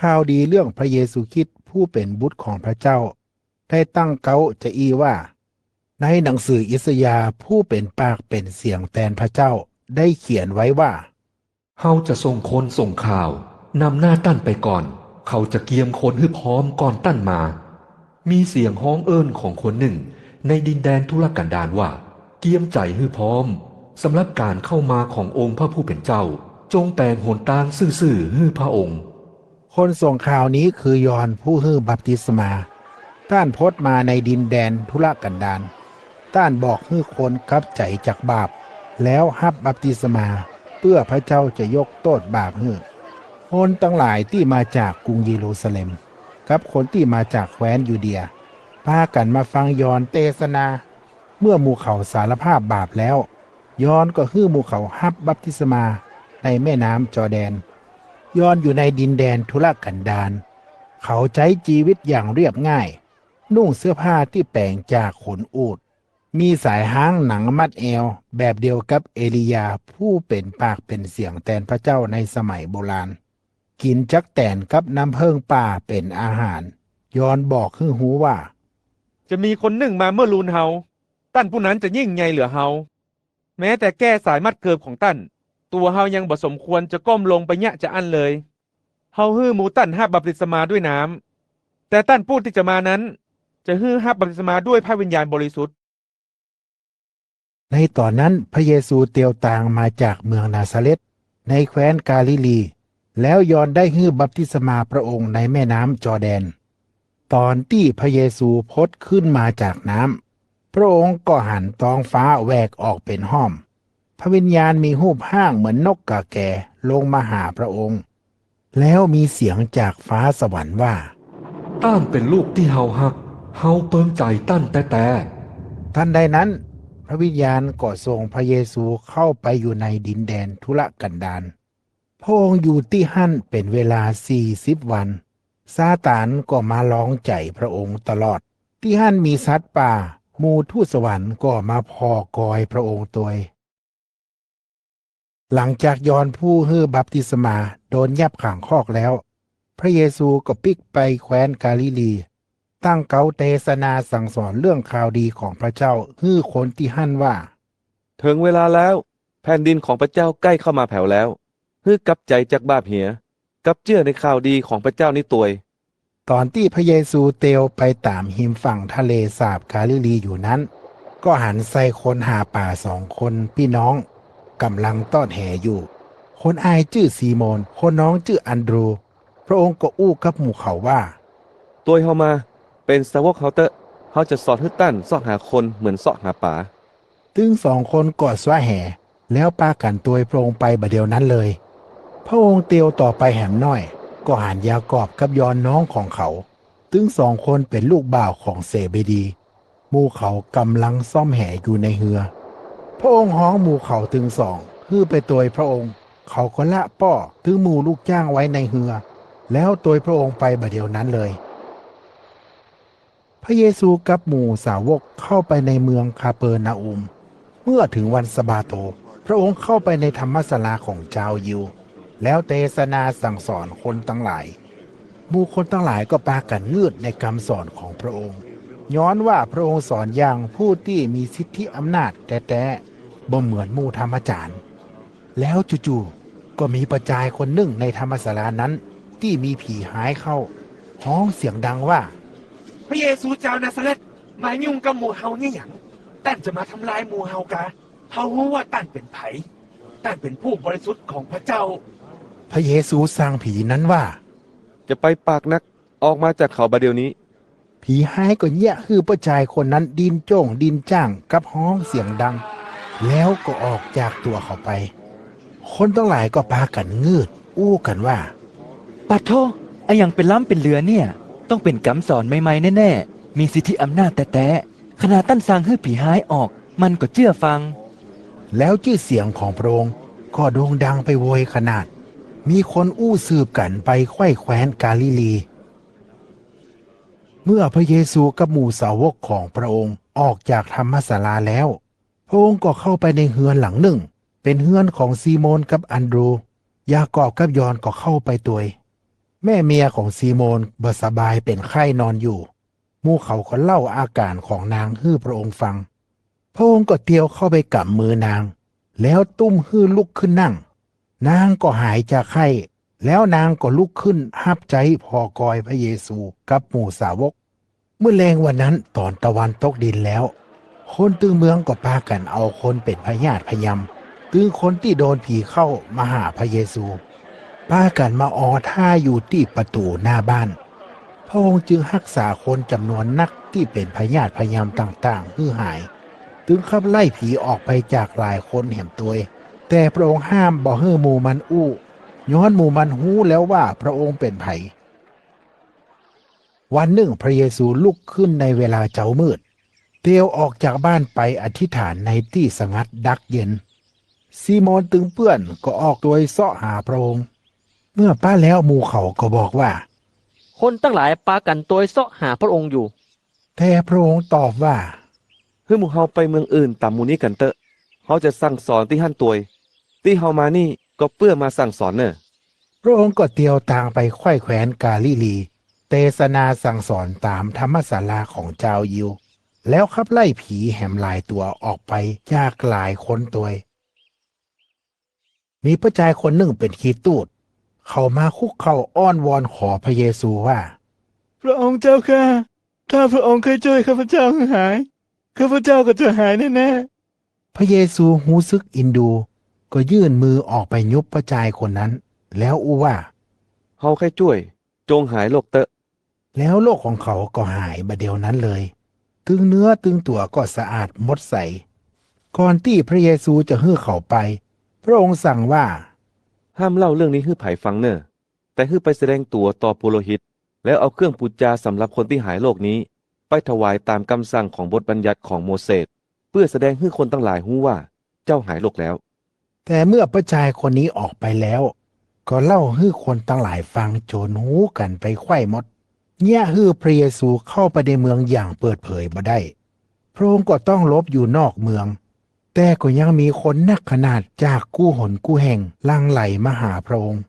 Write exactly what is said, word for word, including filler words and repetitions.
ข่าวดีเรื่องพระเยซูคริสต์ผู้เป๋นบุตรของพระเจ้า ได้ตั้งเก๊าจาอี้ว่า ในหนังสืออิสยาห์ผู้เป๋นปากเป๋นเสียงแตนพระเจ้าได้เขียนไว้ว่า เฮาจะส่งคนส่งข่าวนำหน้าต้านไปก่อน เขาจะเกียมคนหื้อพร้อมก่อนต้านมา มีเสียงฮ้องเอิ้นของคนนึ่งในดินแดนทุรกันดารว่า เกียมใจ๋หื้อพร้อม สำหรับก๋านเข้ามาขององค์พระผู้เป๋นเจ้า จงแป๋งหนตางซื่อๆ หื้อพระองค์ คนส่งข่าวนี้คือยอห์นผู้หื้อบัพติศมา ต้านพดมาในดินแดนทุรกันดาร ต้านบอกหื้อคนกลับใจ๋จากบาป แล้วฮับบัพติศมา เปื้อพระเจ้าจะยกโต้ษบาปหื้อ คนตังหลายตี้มาจากกรุงเยรูซาเล็ม กับคนตี้มาจากแคว้นยูเดีย ปากั๋นมาฟังยอห์นเตสนา เมื่อหมู่เขาสารภาพบาปแล้ว ยอห์นก็หื้อหมู่เขาฮับบัพติศมาในแม่น้ำจอร์แดน ยอห์นอยู่ในดินแดนทุรกันดาร เขาใจ๊จีวิตอย่างเรียบง่าย นุ่งเสื้อผ้าตี้แป๋งจากขนอูฐ มีสายฮ้างหนังมัดแอวแบบเดียวกับเอลียาห์ผู้เป๋นปากเป๋นเสียงแตนพระเจ้าในสมัยโบราณ กิ๋นจั๊กแต๋นกับน้ำเผิ้งป่าเป๋นอาหาร ยอห์นบอกหื้อฮู้ว่า จะมีคนนึ่งมาเมื่อลูนเฮา ต้านผู้นั้นจะยิ่งใหญ่เหลือเฮา แม้แต่แก้สายมัดเกิบของต้าน ตั๋วเฮายังบ่สมควรจะก้มลงไปเยียะจาอั้นเลย เฮาหื้อหมู่ต้านฮับบัพติศมาด้วยน้ำ แต่ต้านผู้ตี้จะมานั้น จะหื้อฮับบัพติศมาด้วยพระวิญญาณบริสุทธิ์ ในต๋อนนั้นพระเยซูเตียวตางมาจากเมืองนาซาเร็ธ ในแคว้นกาลิลี แล้วยอห์นได้หื้อบัพติศมาพระองค์ในแม่น้ำจอร์แดน ต๋อนตี้พระเยซูพดขึ้นมาจากน้ำ พระองค์ก็หันต๊องฟ้าแหวกออกเป๋นห้อม พระวิญญาณมีฮูปฮ่างเหมือนนกก๋าแก๋ลงมาหาพระองค์ แล้วมีเสียงจากฟ้าสวรรค์ว่า ต้านเป๋นลูกตี้เฮาฮัก เฮาเปิงใจ๋ต้านแต๊ๆ ทันใดนั้น พระวิญญาณก็ส่งพระเยซูเข้าไปอยู่ในดินแดนทุรกันดาร พระองค์อยู่ตี้หั้นเป๋นเวลาสี่สิบวัน ซาตานก็มาลองใจ๋พระองค์ตลอด ตี้หั้นมีสัตว์ป่า หมู่ทูตสวรรค์ก็มาผ่อกอยพระองค์ตวย หลังจากยอห์นผู้หื้อบัพติศมาโดนยับขังคอกแล้ว พระเยซูก็ปิ๊กไปแคว้นกาลิลี ตั้งเก๊าเตสนาสั่งสอนเรื่องข่าวดีของพระเจ้าหื้อคนตี้หั้นว่า เถิงเวลาแล้ว แผ่นดินของพระเจ้าใก้เข้ามาแผวแล้ว หื้อกลับใจ๋จากบาปเหีย กับเจื้อในข่าวดีของพระเจ้านี้ตวย ต๋อนตี้พระเยซูเตียวไปต๋ามฮิมฝั่งทะเลสาบกาลิลีอยู่นั้น ก็หันใส่คนหาป๋าสองคนปี้น้อง ก่ำลังตอดแหอยู่ คนอ้ายจื้อซีโมน คนน้องจื้ออันดรูว์ พระองค์ก็อู้กับหมู่เขาว่า ตวยเฮามา เป๋นสาวกเฮาเต๊อะ เฮาจะสอนหื้อต้านเซาะหาคนเหมือนเซาะหาป๋า ตึงสองคนก็ซวะแห แล้วปากั๋นตวยพระองค์ไปบ่าเดี่ยวนั้นเลย พระองค์เตียวต่อไปแหมน้อย ก็หันยากอบกับยอห์นน้องของเขา ตึงสองคนเป๋นลูกบ่าวของเศเบดี หมู่เขาก่ำลังซ่อมแหอยู่ในเฮือ พระองค์ฮ้องหมู่เขาตึงสองหื้อไปตวยพระองค์ เขาก็ละป้อตึงหมู่ลูกจ้างไว้ในเฮือ แล้วตวยพระองค์ไปบ่าเดี่ยวนั้นเลย พระเยซูกับหมู่สาวกเข้าไปในเมืองคาเปอรนาอุม เมื่อเถิงวันสะบาโต พระองค์เข้าไปในธรรมศาลาของจาวยิว แล้วเตสนาสั่งสอนคนตังหลาย หมู่คนตังหลายก็ปากั๋นงืดในกำสอนของพระองค์ ย้อนว่าพระองค์สอนอย่างผู้ตี้มีสิทธิอำนาจแต๊ๆ บ่เหมือนหมู่ธรรมาจ๋ารย์ แล้วจู่ๆ ก็มีป้อจายคนนึ่งในธรรมศาลานั้นตี้มีผีฮ้ายเข้า ฮ้องเสียงดังว่า พระเยซูจาวนาซาเร็ธ มายุ่งกับหมู่เฮาเยียะหยัง ต้านจะมาทำลายหมู่เฮากา เฮาฮู้ว่าต้านเป๋นใผ ต้านเป๋นผู้บริสุทธิ์ของพระเจ้า พระเยซูสั่งผีนั้นว่า จะไปปากนัก ออกมาจากเขาบ่าเดี่ยวนี้ ผีฮ้ายก็เยียะหื้อป้อจายคนนั้นดิ้นโจ้งดิ้นจ้างกับฮ้องเสียงดัง แล้วก็ออกจากตั๋วเขาไป คนตังหลายก็ปากั๋นงืด อู้กั๋นว่า ปะโธ่ อะหยังเป๋นล้ำเป๋นเหลือเนี่ย ต้องเป๋นกำสอนใหม่ๆ แน่ๆ มีสิทธิอำนาจแต๊ๆ ขนาดต้านสั่งหื้อผีฮ้ายออก มันก็เจื้อฟัง แล้วจื้อเสียงของพระองค์ก็โด่งดังไปโวยขนาด มีคนอู้สืบกั๋นไปใคว่แคว้นกาลิลี เมื่อพระเยซูกับหมู่สาวกของพระองค์ออกจากธรรมศาลาแล้ว พระองค์ก็เข้าไปในเฮือนหลังนึ่ง เป๋นเฮือนของซีโมนกับอันดรูว์ ยากอบกับยอห์นก็เข้าไปตวย แม่เมียของซีโมนบ่สบายเป๋นไข้นอนอยู่ หมู่เขาก็เล่าอาก๋านของนางหื้อพระองค์ฟัง พระองค์ก็เตียวเข้าไปก๋ำมือนาง แล้วตุ้มหื้อลุกขึ้นนั่ง นางก็หายจากไข้ แล้วนางก็ลุกขึ้นฮับใจ๊ผ่อกอยพระเยซูกับหมู่สาวก เมื่อแลงวันนั้นต๋อนตะวันตกดินแล้ว คนตึงเมืองก็ปากั๋นเอาคนเป๋นพยาธิพยำ ตึงคนตี้โดนผีเข้ามาหาพระเยซู ปากั๋นมาออท่าอยู่ตี้ประตู๋หน้าบ้าน พระองค์จึงฮักษาคนจ๋ำนวนนักตี้เป๋นพยาธิพยำต่างๆ หื้อหาย ตึงขับไล่ผีออกไปจากหลายคนแหมตวย แต่พระองค์ห้ามบ่หื้อหมู่มันอู้ ย้อนหมู่มันฮู้แล้วว่าพระองค์เป๋นใผ วันนึ่งพระเยซูลุกขึ้นในเวลาเจ๊ามืด เตียวออกจากบ้านไปอธิษฐานในตี้สงัดดักเย็น ซีโมนตึงเปื้อนก็ออกตวยเซาะหาพระองค์ เมื่อปะแล้วหมู่เขาก็บอกว่า คนตังหลายปากั๋นตวยเซาะหาพระองค์อยู่ แต่พระองค์ตอบว่า หื้อหมู่เฮาไปเมืองอื่นต๋ามหมู่นี้กั๋นเต๊อะ เฮาจะสั่งสอนตี้หั้นตวย ตี้เฮามานี่ก็เปื้อมาสั่งสอนเน่อ พระองค์ก็เตียวตางไปแคว่นกาลิลี เตสนาสั่งสอนต๋ามธรรมศาลาของจาวยิว แล้วขับไล่ผีแหมหลายตั๋วออกไปจากหลายคนตวย มีป้อจายคนนึ่งเป๋นขี้ตู้ด เขามาคุกเข่าอ้อนวอนขอพระเยซูว่า พระองค์เจ้าข้า ถ้าพระองค์ใค่จ้วยข้าพเจ้าหื้อหาย ข้าพเจ้าก็จะหายแน่ๆ พระเยซูฮู้สึกอินดู ก็ยื่นมือออกไปยุบป้อจายคนนั้น แล้วอู้ว่า เฮาใค่จ้วย จงหายโรคเต๊อะ แล้วโรคของเขาก็หายบ่าเดี่ยวนั้นเลย ตึงเนื้อตึงตั๋วก็สะอาดหมดใส ก่อนตี้พระเยซูจะหื้อเขาไป พระองค์สั่งว่า ห้ามเล่าเรื่องนี้หื้อใผฟังเน่อ แต่หื้อไปแสดงตั๋วต่อปุโรหิต แล้วเอาเครื่องปู๋จาสำหรับคนตี้หายโรคนี้ ไปถวายต๋ามกำสั่งของบทบัญญัติของโมเสส เปื้อแสดงหื้อคนตังหลายฮู้ว่าเจ้าหายโรคแล้ว แต่เมื่อป้อจายคนนี้ออกไปแล้ว ก็เล่าหื้อคนตังหลายฟังจ๋นฮู้กั๋นไปใคว่หมด เยียะหื้อพระเยซูเข้าไปในเมืองอย่างเปิดเผยบ่ได้ พระองค์ก็ต้องหลบอยู่นอกเมือง แต่ก็ยังมีคนนักขนาดจากกู้หนกู้แห่งหลั่งไหลมาหาพระองค์